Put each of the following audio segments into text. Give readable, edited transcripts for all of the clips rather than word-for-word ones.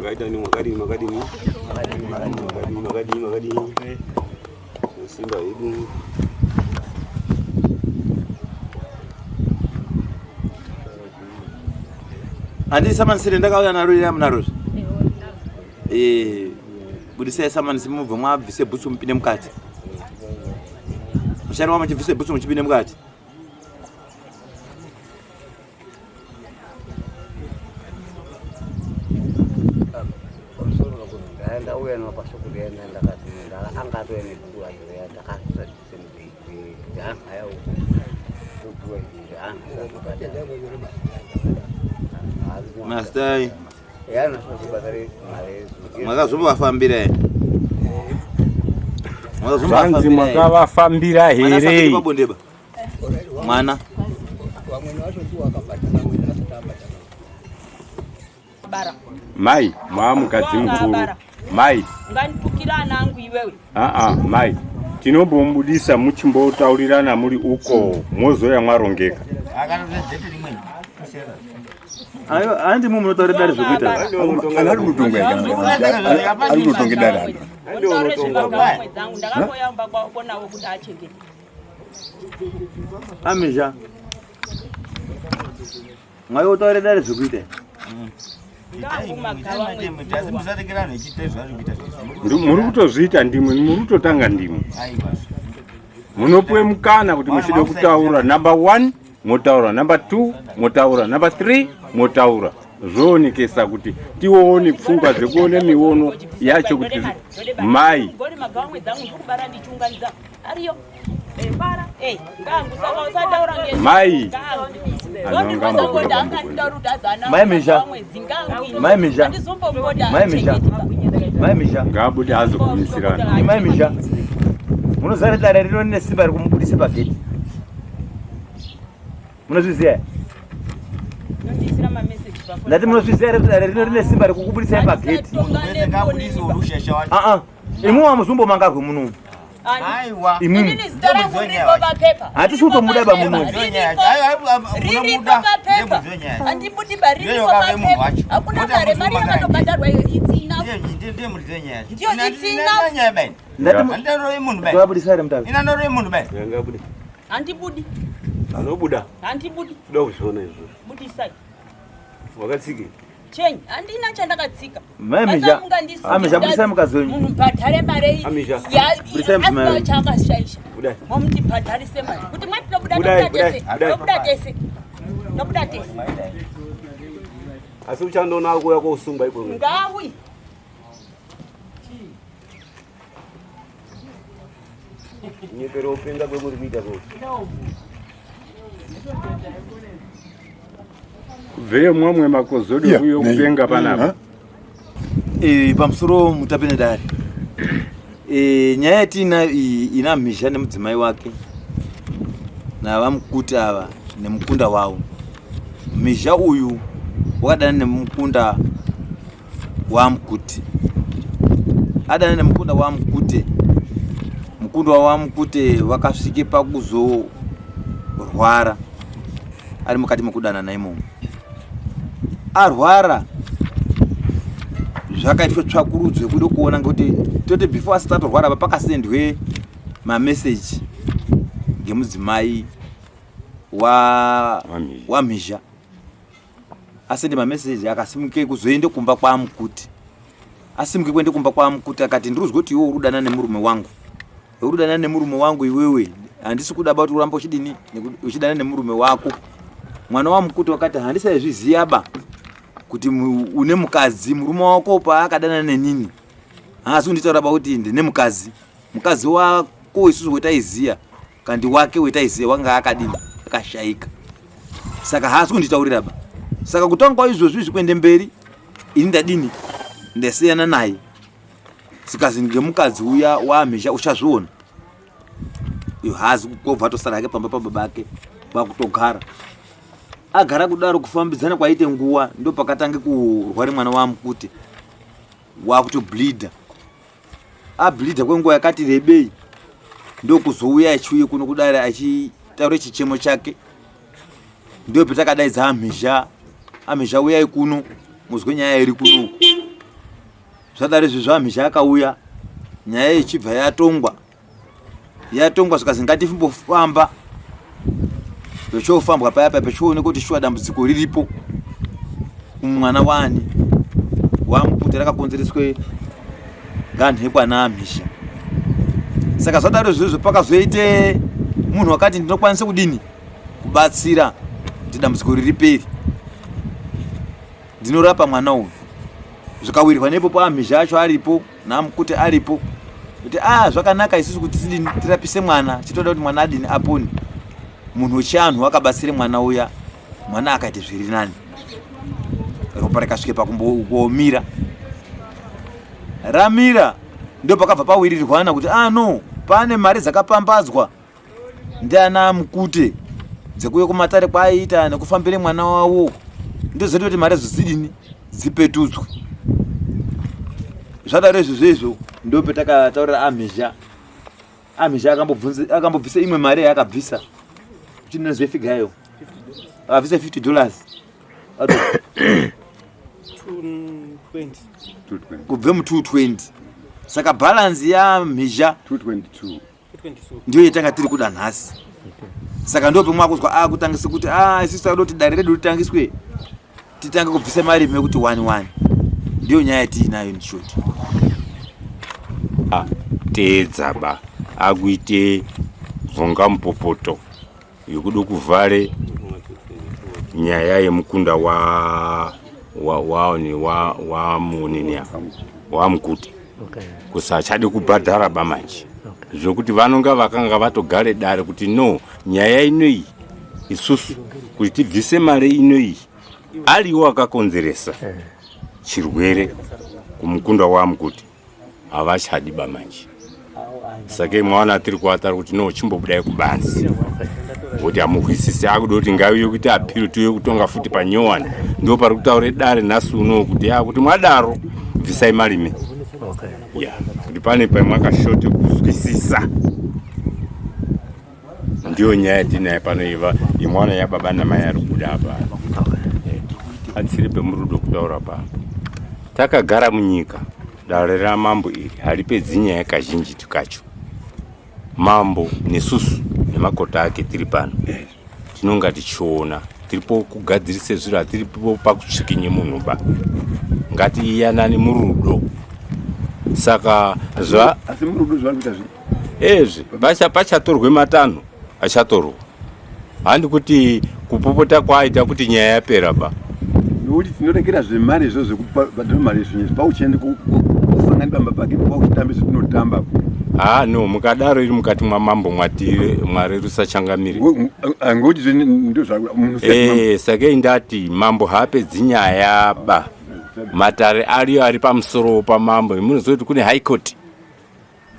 Makaita ni makadini makadini. Makadini makadini makadini. Simba yedu. Handisi samanisire ndakauya naro iri munarozve. Eh, budisai samanisi mubve mwabvise bhutsu mupinde mukati. Mushari wamachibvise bhutsu muchipinde mukati. Ndauya nopasoko riya ndakati angatoya nebhuku racho riya Mastai makazombovafambira here? Zvanzi makavafambira here? Pabondeba mwana Mai, maa mukadzi mukuru. Mai. Unganditukira ana angu iwewe. Aa, mai. Tinombomubudisa muchimbotaurirana muri uko mozoya mwarongeka. Ayo, handi mu munotaura dare zvekuita. Ari kutonga ari kutonga dare. Utaure zvemagamba dzangu ndakamboyamba kwakonawo kuti achengete. Amizha. Mwai utaure dare zvekuita. Muri kutozviita ndimwe, muri kutotanga ndimwe. Munopuwe mukana kuti muchide kutaura number 1 motaura number 2 motaura number 3 motaura zvoonekesa kuti tione pfungwa dzekuone miono yacho kuti mai mai mai mizha mai mizha mai mizha mai mizha ngaabude azogumisirana mai mizha munoziva dare rino rine simba rekumubudisa pageti munozviziva ndati munozviziva here kuti dare rino rine simba rekukubudisai pageti imwe wamuzumbo mangarwe munomu Aiwa. Imimi. Inini zita rangu riripo papepa. Hatisi kutomuda ba muno. Riripo papepa. Handibudi ba riripo papepa. Hakuna mare mari yakatobhadharwa iyo it's enough. Ndiyo it's enough. Ndati munhu mutavi. Yangabude. Handibudi. Anobuda. Handibudi. Kuda kuzviona izvozvo. Budisai. Wakatsike. Chenyi handina chandakatsika. Mai Mizha, Amizha budisai mukadzi wenyu. Munhu bhadhare mari iyi. Amizha. Budisai mudzimai wenyu. Chaakashaisha. Budai. Momuti bhadharise mari. Kuti mwati tobuda Budai, tobuda tese. budai, budai. Tobuda tese. Tobuda tese. Asi uchandoona kuuya kosungwa ikoko. Ngawi. Nyepero upenga kwemuri kuita ko. Kubveyo mwamwe makozodo Yeah, uyo nei. kupenga panapa. Eh, pamusoro mutape nedare e, nyaya yatiinayo iyi ina mhizha nemudzimai wake navamukuti ava nemukunda wavo mhizha uyu wakadana nemukunda waMukute adana nemukunda waMukute mukunda waMukute wakasvike pakuzorwara ari mukati mekudanana imomo arwara zvakaitwa tsvakurudzo yekuda kuona ngekuti toti before asati atorwara apa pakasendwe mameseji ngemudzimai wamhizha asende mameseji akasimuke kuzoende kumba kwamukuti asimuke kuende kumba kwamukuti akati ndiri kuzwa kuti iwe uri kudana nemurume wangu uri kudana nemurume wangu iwewe handisi kuda ba kuti uramba uchidini uchidana nemurume wako mwana wamukuti wakati handisaizviziva ba kuti une mukadzi murume wako paakadana nenini haasi kunditaura ba kuti ndine mukadzi mukadzi wako isusu wetaiziya kandi wake wetaiziya wanga akadini akashaika saka haasi kunditaurira ba saka kutanga kwaizvozvi izvi kuende mberi ini ndadini ndasiyana naye sikazi ngemukadzi uya wamhizha uchazviona uyo haazi kukobva atosara hake pamba pababa ake kwakutogara agara kudaro kufambidzana kwaite nguva ndopakatange kurware mwana wamukuti wakutobleeda ableeda kwenguva yakati rebei ndokuzouya achiuye kuno kudare achitaura chichemo chake ndipo patakadaidza amhizha amhizha uyai kuno muzwe nyaya iri kuno uku. Zvadaro izvi zvamhizha akauya nyaya ichibva yatongwa yatongwa zvikazi ngatimbofamba zvochofambwa paya paya pechione kuti shuwa dambudziko riripo kumwana wani wamukuti rakakonzereswe nganhekwa naamhizha saka zvadaro izvozvo pakazoite munhu wakati ndinokwanisa kudini kubatsira kuti dambudziko ririperi ndinorapa mwana uyu zvikawirwa nepo paamhizha acho aripo namukuti aripo kuti a ah, zvakanaka isusu kuti tidini tirapise mwana chitoda kuti mwana adini apone munhu wechianhu akabatsire mwana uya mwana akaita zviri nani ropa rikasvike pakumbomira ramira ndo pakabva pawirirwana kuti ah no pane mari dzakapambadzwa ndiana mukute dzekuuya kumatare kwaaiita nekufambire mwana wavo ndozoita kuti mari dzidini dzipetudzwe zvadaro izvo zveizvo ndopetakataurira amhizha amhizha akambobvisa imwe mari yaakabvisa chinozive figa iyo akabvisa 50 dollars kubve mu 220 saka balance yamhizha 222 ndiyo yatanga tiri kuda nhasi saka ndo pamwe akuzwa akutangisa kuti a ah, isusu takuda kuti dare redu ritangiswe titange kubvisa mari mekuti one one ndiyo nyaya yatiinayo in short ah, teedza ba akuite bvonga mupopoto yekuda kuvhare nyaya yemukunda wa waoni wa wamunini apa wamukuti okay. kusachade kubhadhara ba manje okay. zvokuti vanonga vakanga vatogare dare kuti no nyaya inoyi isusu kuti tibvise mari inoyi aliwo akakonzeresa eh. chirwere kumukunda wamukuti havachadi ba manje sakei mwaona tiri kuvatara kuti no chimbobudai kubanzi kuti hamuhwisisi akuda kuti ngaiuye kuti apiri tiuye kutonga futi panyowani ndo pari kutaure dare nhasi unowo kuti ya kuti mwadaro bvisai marime ya kuti pane pamwakashote kuzwisisa ndiyo nyaya yatinayo pano iva imwana yababa namai ari kubuda apa atsiri pemurudo kutaura pa takagara munyika dare ramambo iri haripedzi nyaya kazhinji tukacho mambo nesusu nemakota ake tiri pano tinonga tichiona tiripo kugadzirise zviro hatiripo pakutsvikinye munhu ba ngatiyanani murudo saka zva asi murudo zvavari kuita zvi ezvi pachatorwe matanho achatorwa handi kuti kupopota kwaaita kuti nyaya yapera ba nokuti tinorekera zvemari izvo zvekubhadhara mari izvo pauchiende kusangani pamba pake pauchitambe zvetinotamba haa no mukadaro iri mukati mwamambo mwati mwarerusa changamire ngokuti ndozvamunhu sakei ndati mambo haapedzi nyaya ba matare ariyo ari pamusoro pamambo munoziva kuti kune high court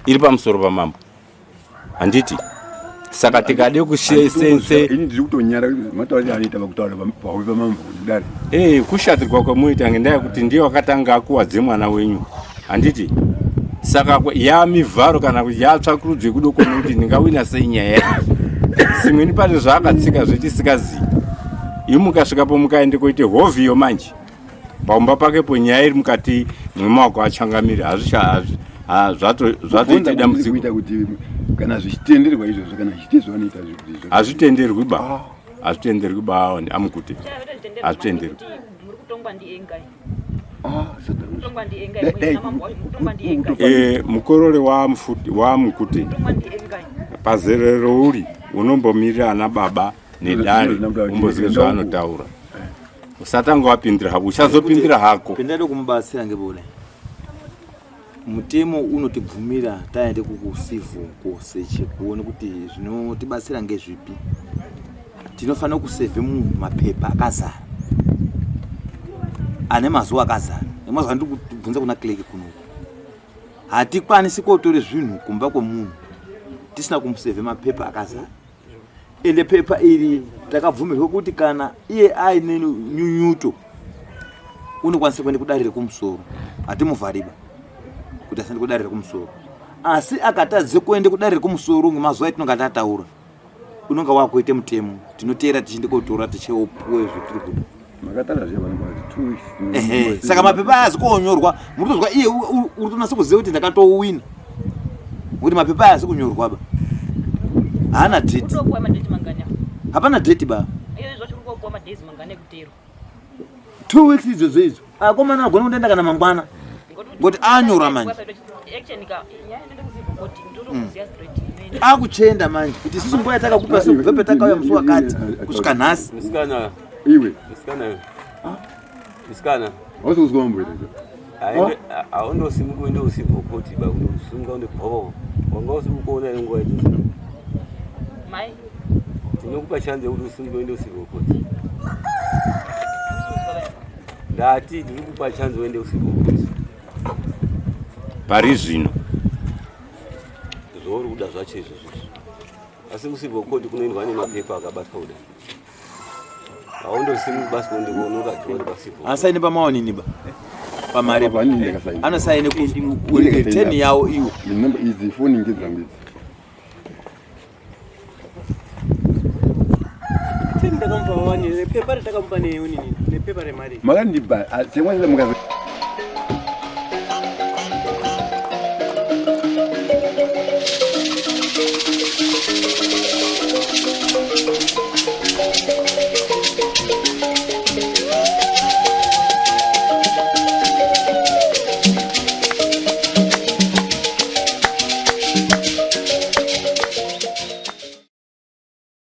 iri pamusoro pamambo handiti saka tikade kushense ini ndiri kutonyara matauriro anoita pakutaura pahove pamambo kudare ee kushatirwa kwamuita ngendaa yekuti ndiye wakatanga akuwadze mwana wenyu handiti saka yamivharo kana kuti yatsvakurudzo yekuda kuona kuti ndingawina sei nyaya simweni pane zvaakatsika zvetisikazivi imi mukasvikapo mukaende koite hovhiyo manje Pamba pake po nyaya iri mukati mwemaoko achangamire zvatoita dambudziko kuti kana zvichitenderwa izvozvo kana zvichiite zvavanoita hazvitenderwi ba ah. hazvitenderwi ba amukute hazvitenderwi ah, eh, mukorore wamukute pazere rouri unombomirira ana baba nedare umbozive zvaanotaura usatanga wapindira hako uchazopindira hako pendada kumubatsira ngepole mutemo unotibvumira taende kukusivhu kuseche kuone kuti zvinotibatsira ngezvipi tinofanira kusevhe munhu mapepa akazara ane mazuva akazara emazuva andiri kubvunza kuna kleke kunoku hatikwanisi kotore zvinhu kumba kwemunhu tisina kumusevhe mapepa akazara ende pepa iri takabvumirwa kuti kana iye aine nyunyuto unokwanisa kuenda kudare rekumusoro hatimuvhariba kuti asaende kudare rekumusoro asi akatadze kuenda kudare rekumusoro ngemazuva etinonga tataura unonga wakuita mutemo tinoteera tichienda kotora tichiopuwe zvetiri kuda. Makatara zviya vanenge vati 2 weeks. Ehe, saka mapepa aya asi kuonyorwa muri kutozwa iye uri kutonasa kuziva kuti ndakatowina ngokuti mapepa aya asi kunyorwa ba haana date. Utopuwa madate mangani apo? Hapana date ba. Iyo zvacho uri kupuwa madays mangani ekuteerwa? 2 weeks idzodzo idzo. Akomana agona kundoenda kana mangwana. Ngokuti anyora manje. Action ka nyaya inoenda kucivil court ndotokuziya straight. Akuchenda manje kuti isusu nguva yatakakupa sekubva patakauya musi wakati kusvika nhasi. Musikana Iwe. Musikana iwe. Musikana. Hausi kuzwa mambo here? Aende aundosimuka uende kucivil court ba kundosimuka uende bhobo. Wanga usiri kuona ere nguva idzodzo. Mai. Tinokupa chance yekuti usimuke uende kucivil court. Ndati ndiri kupa chance uende kucivil court. Pari zvino. Zvauri kuda zvacho izvozvo. Asi kucivil court kunoendwa nemapepa akabatwa kudai. Haundosimuki basi kunoka jori pacivil. Asaine pamaonini ba. Pamari. Anosaine ku return yawo iwo. Number idzi phone ngedzangu idzi. Tini ndakamupa wani nepepa ratakamupa neunini nepepa remari. Makandipa, semwa mukazi.